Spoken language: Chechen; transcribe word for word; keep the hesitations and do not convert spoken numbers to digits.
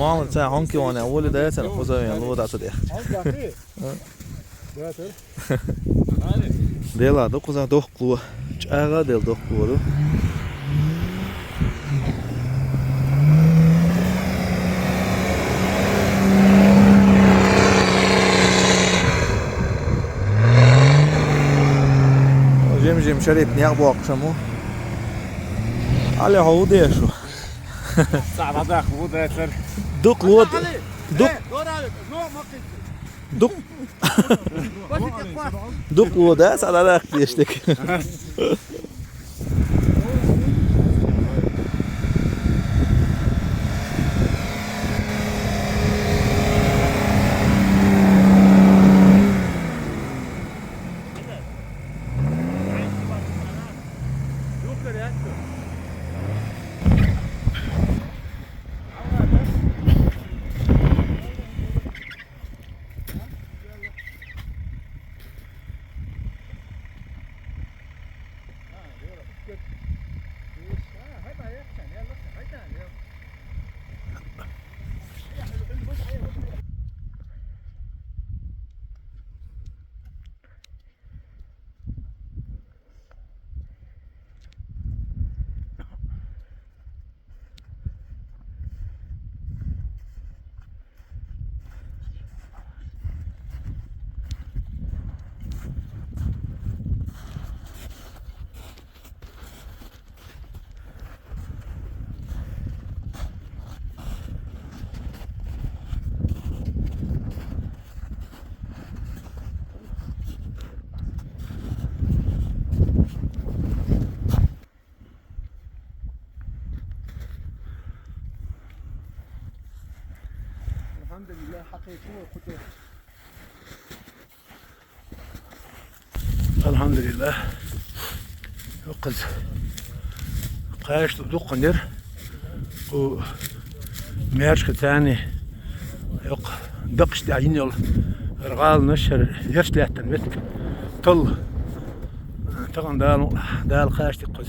Молодец, хьонки ваня, воли дайцан, кхуза вен лода ца дех. Дела, ду кхуза дохкло. ЧӀагӀа дела дохкло ду. Жим-жим шарит някъ боккхушаму. Али хьо ву дешу? Сагьадах ву децар. Дукъ лод. Дукъ. Дукъ. Дукъ лода, сагьадах дештек. الحمد لله، حقيقة وقدرة. الحمد لله. Йокъаз кхаьчту дуккханера. У мершка цани йокъ дакъаш тӀа йинел ргъалнаш шар ерш лаьттан метка тал. Таган Дала, Дала кхаьчти кхуз.